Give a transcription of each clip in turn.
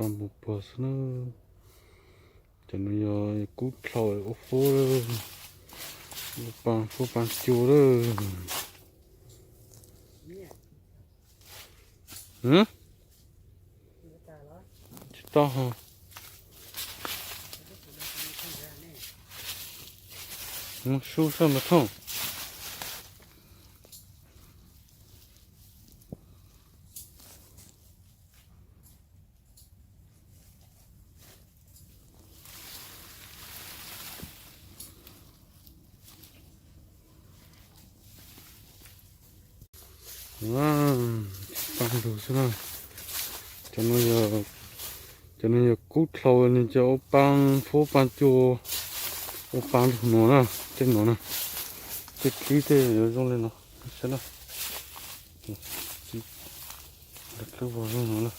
Paj npus puag xwb na. Cov no yog kub dlhau ua fub, ua paj fub paj cua lawm. Tsis tau ho. Mus sub sab mas thooj. Paj lug xwb na. Cov no yog kub dlhau nws cov ua paj fub paj cua, ua paj lug no na, tej no na. Tej dlib tej yuav zoo li no, saib na. Dlib vog zoo no na.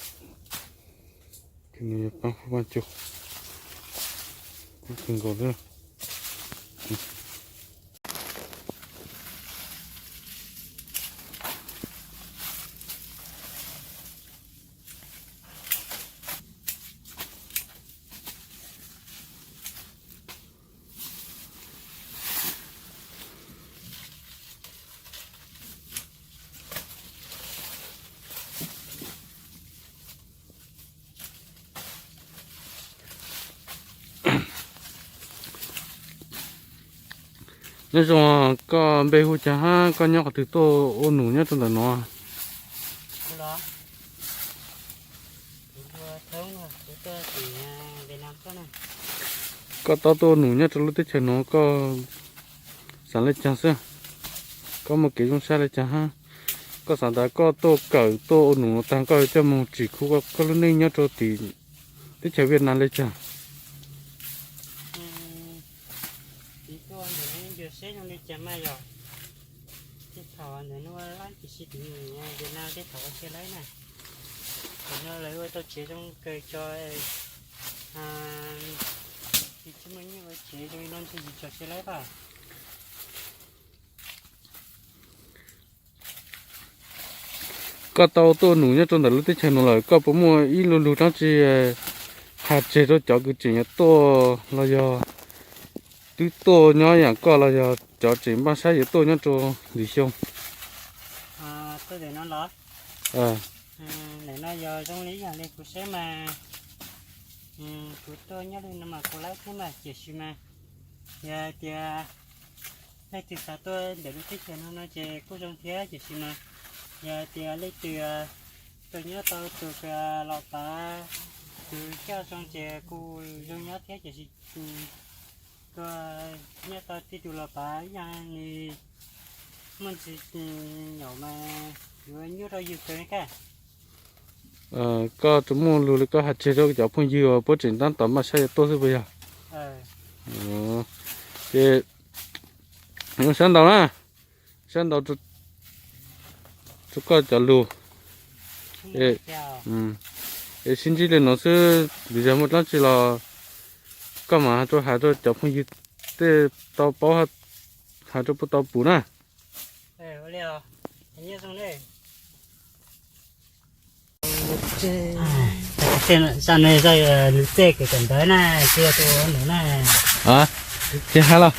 Ces nws yog paj fub paj cua, kub kawg nkaus li. Nyob zoo, koj npe hu cas hab koj nyob qhov twg tuaj ua num nyob rau ntawm no? Koj tau tuaj ua num nyob rau lub teb chaws no koj xav le caag xwb? Koj muaj kev zoo sab le caag hab? Koj xav tas koj tuaj kawm tuaj ua num no tag koj coj moog tsim khu koj lub neej nyob rau tim teb chaws Viaj Nam le caag? Tsis tuaj ntawm no yog seb zoo li cas mas yog tej thaum ntawm no laib tiam sis tim Viaj Nam tej thaum ua kiag laib na. Thaum no lawv ua tau tsev zoo kawg tso, tsis muaj nyiaj ua tsev zoo li no ntshe yus tso tsev laib pab. Koj tau tuaj num nyob rau ntawm lub teb chaws no lawm koj puas muaj ib lu lug dlaab tsi has tseg rau cov kws tseem yuav tuaj los yog twb tuaj nyob yaam koj los yog cov tseem npaj sab yuav tuaj nyob rau lwm xyoo? Ntawm no yog zoo li yam li kuv saib mas, kuv tuaj nyob li no mas kuv laib thiab mas tiam sis mas yog tias leej twg xav tuaj ntawm lub teb chaws no no ces kuj zoo thiab tiam sis mas yog tias leej twg tuaj nyob tau tus kws los pav, tus coj zoo ces kuj zoo nyob thiab tiam sis tuaj nyob tau tej tus los pav yog nws muaj ntsis nyaum mas yuav nyuaj rau yus kawg kag. Koj tsuas muaj lug li koj has tseg rau cov phooj ywg uas puab tseem taab tom npaj sab yuav tuaj xwb puas yog? Ces sab ntaus na, sab ntaus rau koj cov lug. Es sib ntsib li no xwb, lwm zag muaj dlaab tsi los koj mam has rau, has rau cov phooj ywg tej tau paub, has rau puab tau pum na. Zaj no zaj nws txej kawm ntawv na, tsis yog tus num na. Ces has los.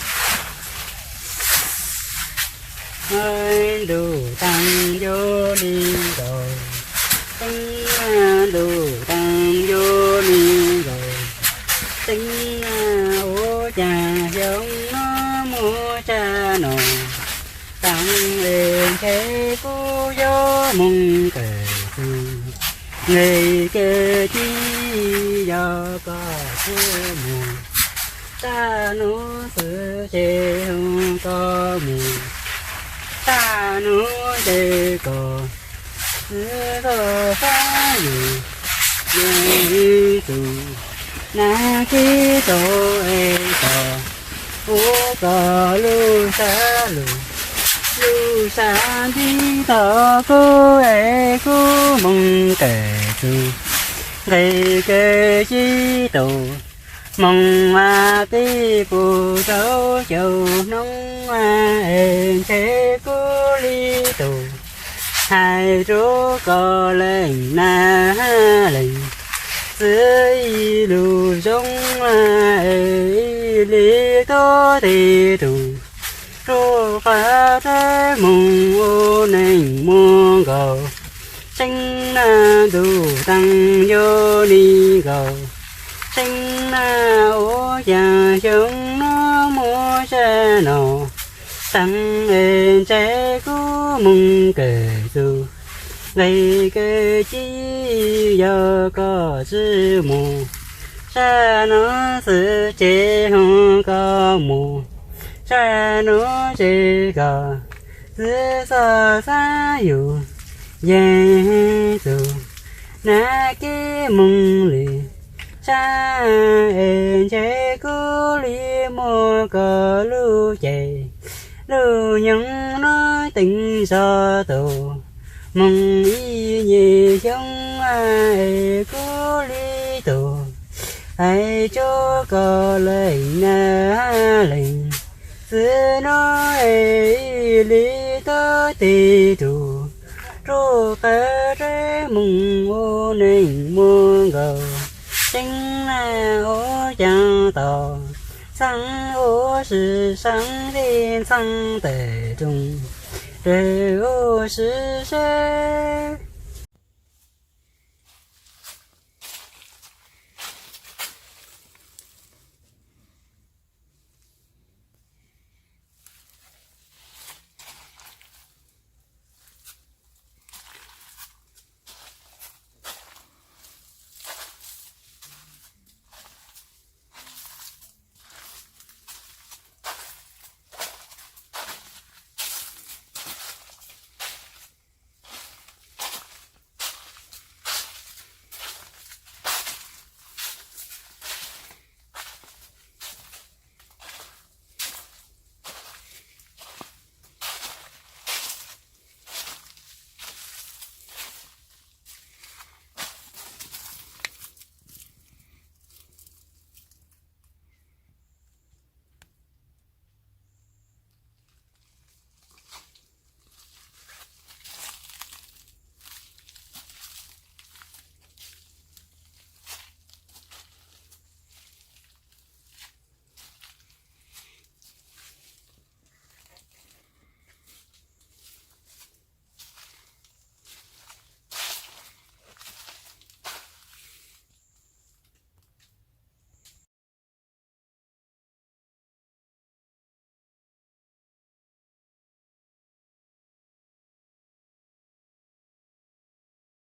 Ntuj taag ncu li nkaus, teeb ntuj taag ncu li nkaus, teeb ua cas xyoo no muaj tsab no taag es ntshe kuv yuav moog kawm txug nqe kev tib, yog koj xwb mus, tag nub xwb ces hu koj mus, tag nub ces koj xwb koj xav yus, yus tus nag kib tau es koj ua koj lub sab lug, lub sab ntsib tau kuv es kuv moog kawm txug nqe kev tib tug, moog mas tib pug rau xyoo hnub es ntshe kuv li tus hais rau koj leej na leej. Txwv ib lub zoo es ib li tub tig rus, rub qab rab moog ua neej muaj nkaus. Tseeb na ntuj taag yuav li nkaus, tseeb na ua caag xyoo nuav muaj sab no. Taag es ntsib kuv moog kawm txug nqe kawg ci, yog koj tsi mus sab nuav xwb ces hu koj mus sab nuav ces koj txwv xoj xaav yug yeeg txug nab kib moog lwm sab es ntsib kuv li muaj koj lub cev. Lub nyoog nuav teev zog tug moog ib nyuas xyoo es kuv li tug hais rua koj leej na leej. Txwv nuav es ib li tub tig rus, rub qab rab moog ua neej muaj nkaus. Tseeb na ua caag tom txhaab ua si sab teb txhaab tawm rooj, rwg ua si sab